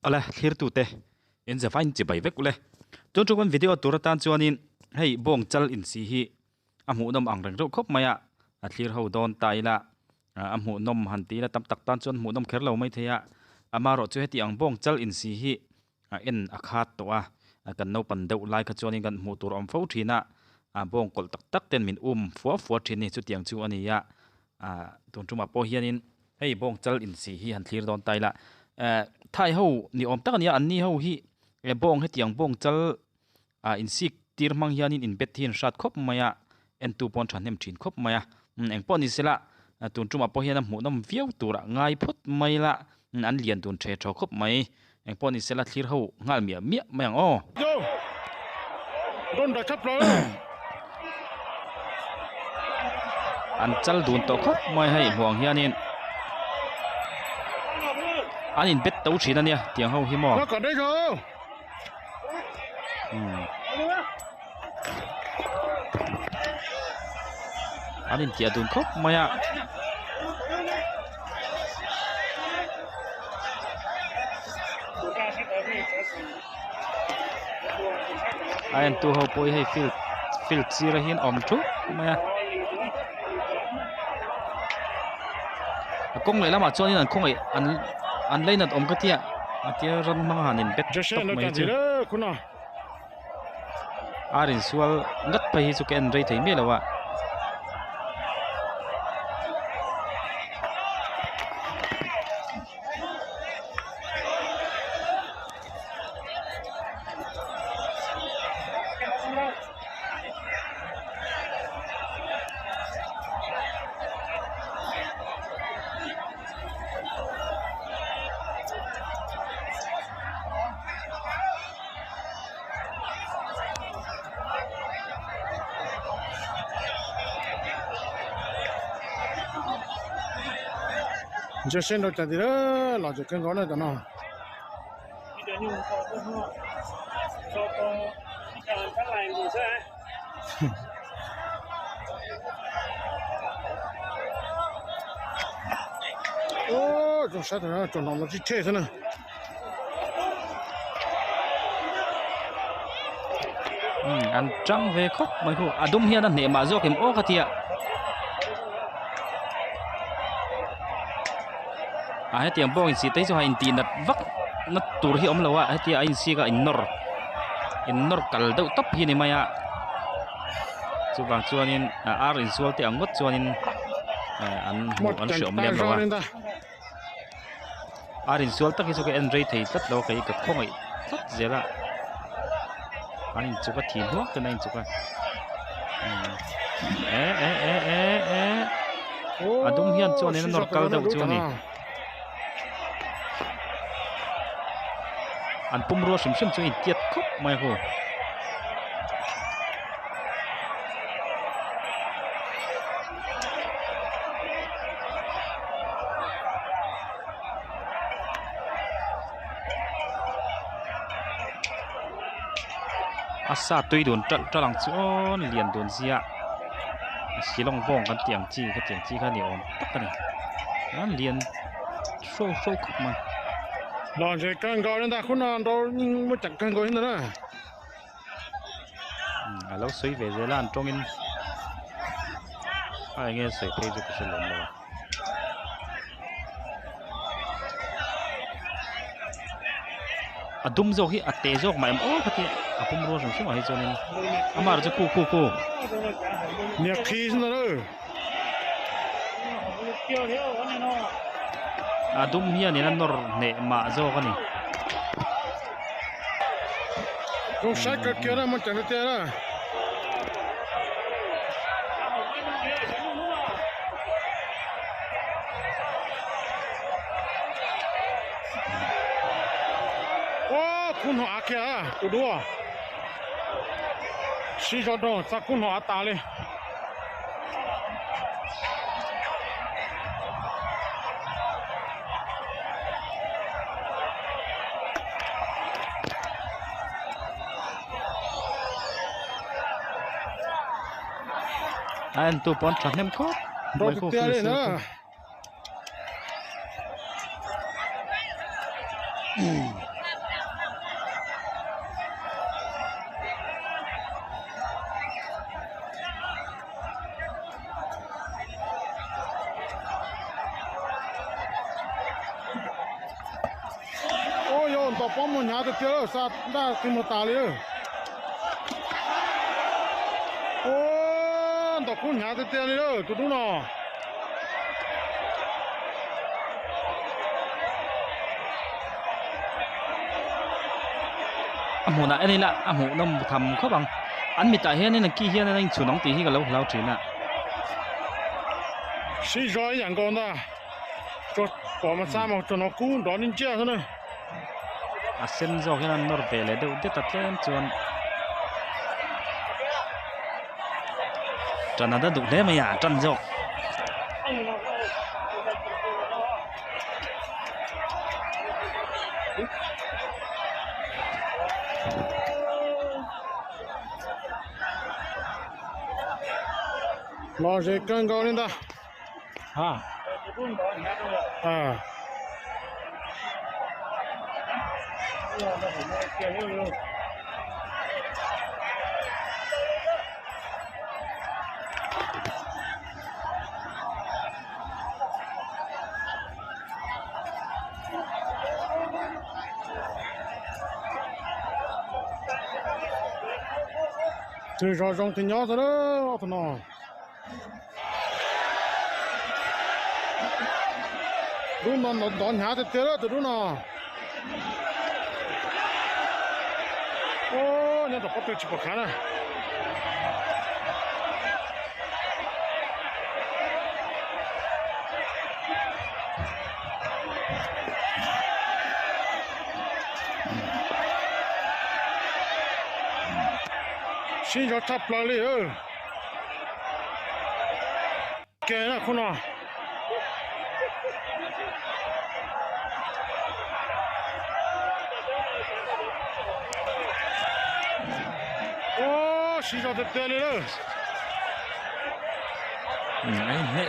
Awle thlirtute in zavain chibai vek ule. Tun ṭum kan video tur atan chuanin hei bawng chal insi hi a hmuhnawm ang reng reuh khawp mai a, a thlir ho dawn ta ila a hmuhnawm han ti ila tam tak tan chuan hmuhnawm kher lo mai thei a, amaherawh chu heti ang bawng chal insi hi a en a khat tawh a, kan naupan deuh lai kha chuanin kan hmuh tur a awm fo thin a, a bawng kawlh tak tak ten min um fua fua thin ni chutiang chu a ni a, tun tumah pawh hianin hei bawng chal insi hi han thlir dawn ta ila, thai ho ni awm tak a ni a, an ni ho hi bawng hetiang bawng chal Ah insik tir hmang hianin inbet hi an hrat khawp mai a, entu pawh an thahnem thin khawp mai a. Eng pawh ni sela, tun tumah pawh hian a hmuhnawm viau turah ngai phawt mai la, an lian dun the thaw khawp mai. Eng pawh ni sela thlir ho nghal miah miah mai ang aw. An chal dun tawh khawp mai hei hmuh ang hianin an inbet to thin a nia tiang ho hi maw. An intiah dun khawp mai a. A entu ho pawh hi hei field field sirah hian a awm thup mai a. A kawng lehlamah chuanin an khawngaih an an leinat awm ka tia a tia ran hmanga han in bet tawp mai chu ar insual ngat phei hi chu ka en rei thei miah lo a. An tang ve khawp mai khu a dum hian a hneh mah zawk em aw ka tia a hetiang pawh insi te hi chu ha intih nat vak na tur hi awm lo a hetia a insik a innawr innawr kal deuh tawp hi a ni mai a chuvang chuanin ar insual te ang ngawt chuanin an hmuh an hre awm lem lo a ar insual tak hi chu ka en rei thei tlat lo a kei ka khawngaih tlat zel a an inchuk a thi hnuak ten a inchuk a eh eh eh eh eh a dum hian chuanin a nawr kal deuh chu a ni an pumrua hrim hrim chu a intiat khawp mai a hu. A sa tui dun ṭalh ṭalh ang chu aw lian dun zia shillong bawng kan tih ang chi khatiang chi kha ni awm tak a ni a lian hro hro khawp mai. A lo sawi ve zel a an tawngin a eng nge sawi phei chu ka hre lem lo a. A dum zawk hi a te zawk mah em aw kha tia a pum rual hrim hrim ah hi chuanin amah chu khu khu khu. A dum hianin a nawr hneh mah zawk a ni. A entu pawh an thahnem khawp mai khu khi A hmunah en ila a hmuhnawm tham khawp ang an mitah hianin a ki hian a inchhun ang tih hi ka lo hlau thin a. A sen zawk hian an nawr ve leh deuh det a tlem chuan tan a la duh hle mai a tan zawk. 啊啊。这让让他娘子了，我操！ đúng nó nó đón nhà thì thế đó từ đúng nó ô nhà tập bắt được chỉ có khá này xin cho chắp lại đi ơ cái nào không nào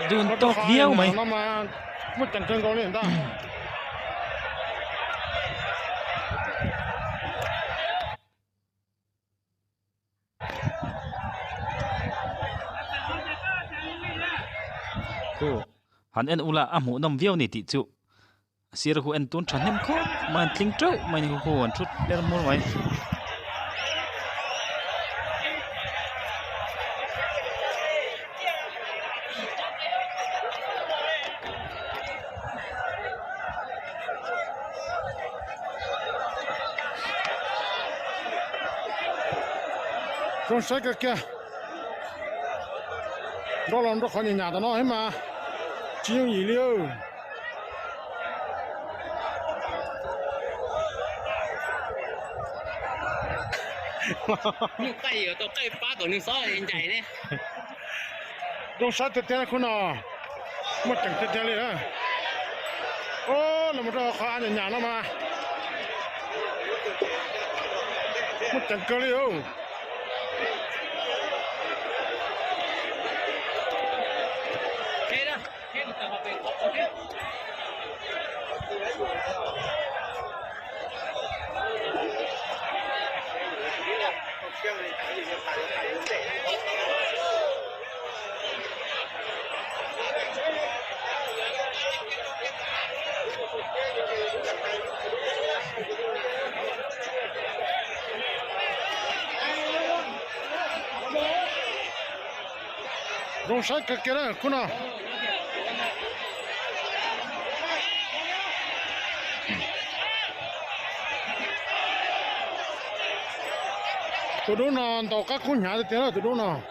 Dun tawk viau mai. Khu han en ula a hmuh nawm viau ni tih chu sir khu en tun thahnem khawp mai an tling teuh mai ni khu an thut ber mur mai. Trong sách cái kia đó là nó khó nhà nhà đó nó hết mà chỉ dùng gì liêu นิ้วไก่ตัวไก่ปลาตัวนึงซ้อยใหญ่เนี่ย trong sách thì thế không nào mất chẳng thế thế liền ô là một trò khó nhà nhà nó mà mất chẳng cơ liêu Trong sách cái kia đó, cô nào. Tụi đứa nào tàu các khu nhà thì thế là tụi đứa nào.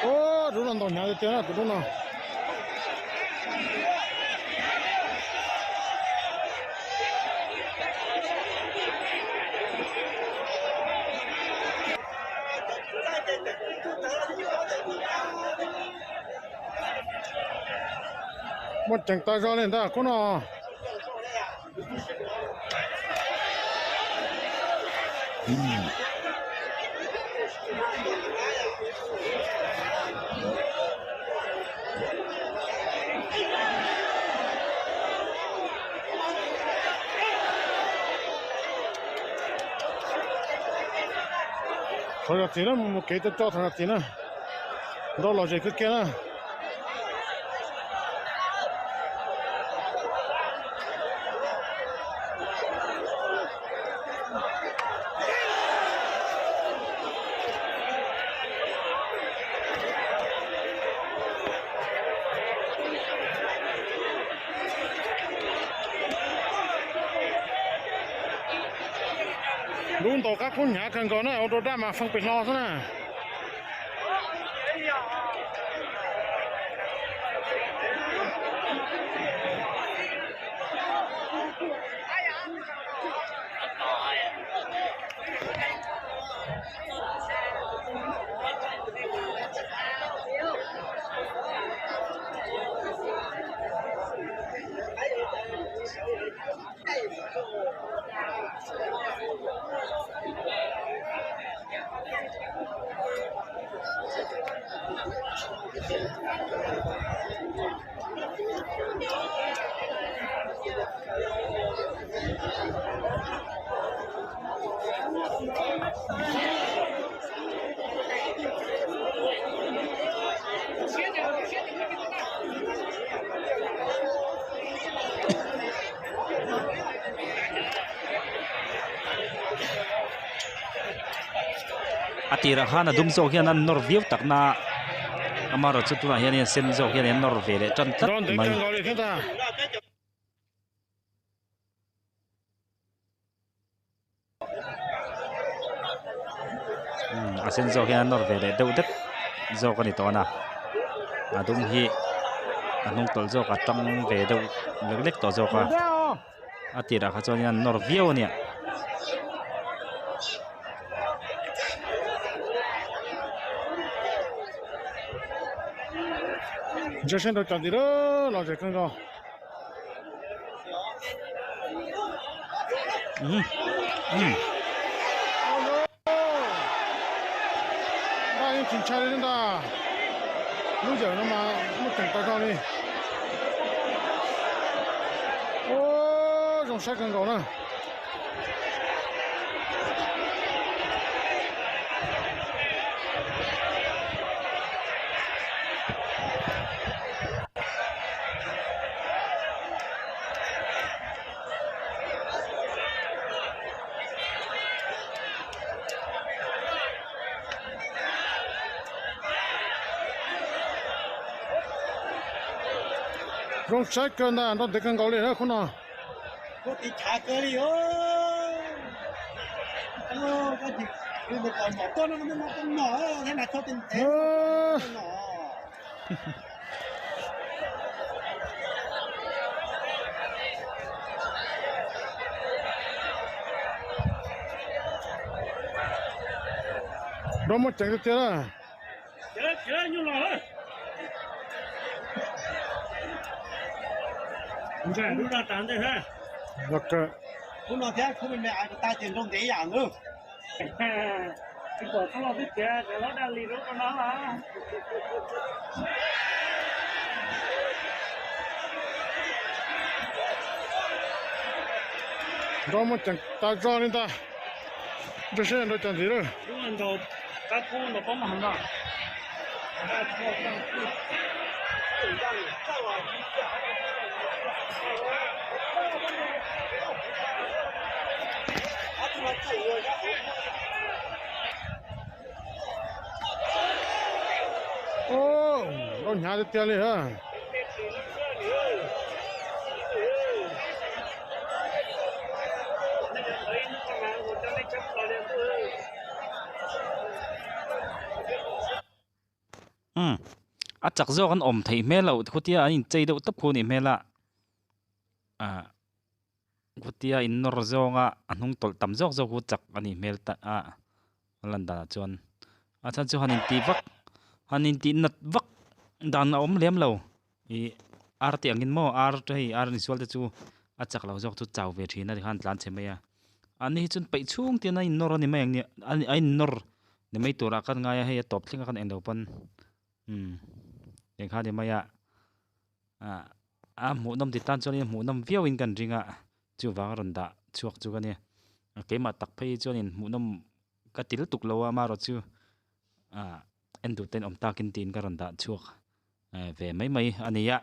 Ô, đúng là tàu nhà thì thế là tụi đứa nào. Mo chang ta zo lên ta con nó. Thôi là tiền nó một cái cho thằng tiền nó. Đó là gì cứ kia đó. Luôn tổ các con nhà cần có này, ô tô đa mà phân biệt lo thế này. A tirah khan a dum zawk hian an nawr viau tak na amaherawhchu chu tunah hian a sen zawk hian an nawr ve leh tan tlat mai. A sen zawk hian an nawr ve leh deuh deuh zawk a ni tawh a na a dum hi a hnung tawlh zawk a tang ve deuh lek lek tawh zawk a a tirah kha chuan an nawr viau a nia. Rong sai cơ na nó để con gấu lên đó không nào. Có thì chả cơ đi ơi. Có thì cái còn nhỏ con nó con nhỏ thế này cho tiền thế. Đó mà chẳng được thế à. Chết như là. 那个。我那天出门买个大金钟这样哦。这个他老的钱，这老大利都不拿啊。我们讲大庄的大，这现在都讲几了？我到大空都帮忙了。哦，老娘的店里啊。 Um a chak zawk an awm theih hmel loh khutia an inchei deuh tawp khu a nih hmel a ah khutia in nawr zawnga a hnung tawlh tam zawk zawk hu chak a nih hmel ta a a lan danah chuan a chhan chu han intih vak han intih nat vak dan a awm lem lo ih. Ar te angin maw ar te hei ar insual te chu a chak lo zawk chu chau ve thin a tikhan tlan chhe mai a an hi chuan peih chhung te hian a innawr a ni mai ang nia a innawr ni mai turah khan ngai a hei a tawp thleng a khan englo pawn umm eng kha ni mai a ah a hmuhnawm ti tan chuan hmuhnawm viau in kan ring a chuvang a rawn dah chhuak chu ka nia keimah tak phei hi chuan in hmuhnawm ka ti lutuk lo a amaherawh chu ah en duh ten awm takin tiin ka rawn dah chhuak ve mai mai a ni a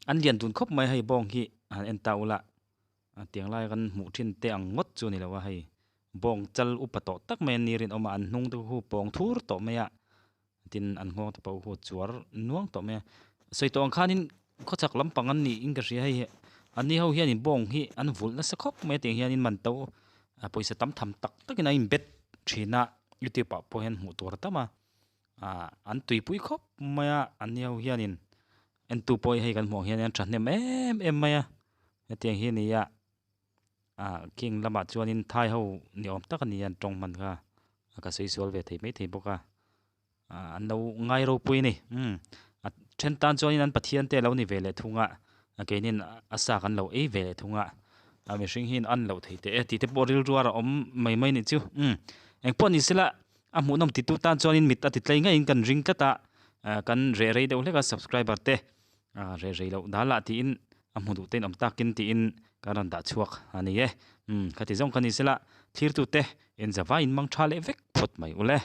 an lian dun khawp mai hei bawng hi han en ta ula tiang lai kan hmuh thin te ang ngawt chu a ni lo a hei bawng chal upa tawh tak mai an ni rinawm a an hnung te hu pawng thur tawh mai a tin an nghawng te pawh hu chuar nuang tawh mai a sawi tawh ang khanin khawchhak lampang an niin ka hria hei an ni ho hianin bawng hi an vulh nasa khawp mai a tiang hianin man to pawisa tam tham tak takin a inbet thin a youtube ah pawh hian hmuh tur a tam a ah an tuipui khawp mai a an ni ho hianin entu pawh hi hei kan hmuh ang hian an thahnem em em mai a hetiang hi a ni a ah king lamah chuanin thai ho ni awm tak a ni a an tawng hman kha ka sawi sual ve thei maithei bawk a ah an lo ngai ropui a ni umm a then tan chuanin an pathian te a lo ni ve leh thung a a keinin a sa kan lo ei ve leh thung a a mihring hian an loh thei teh e tih te pawh rilru a awm mai mai a nih chu umm engpawh ni sela a hmuhnawm titu tan chuanin mit a ti tlei ngeiin kan ring tlat a ah kan reh rei deuh hlek a subscriber te ah reh rei loh dal ah tiin a hmu duh te in awm takin tiin kan rawn dah chhuak a ni e umm khati zawng kha ni sela thirtute in zavaiin mang tha leh vek phawt mai ule.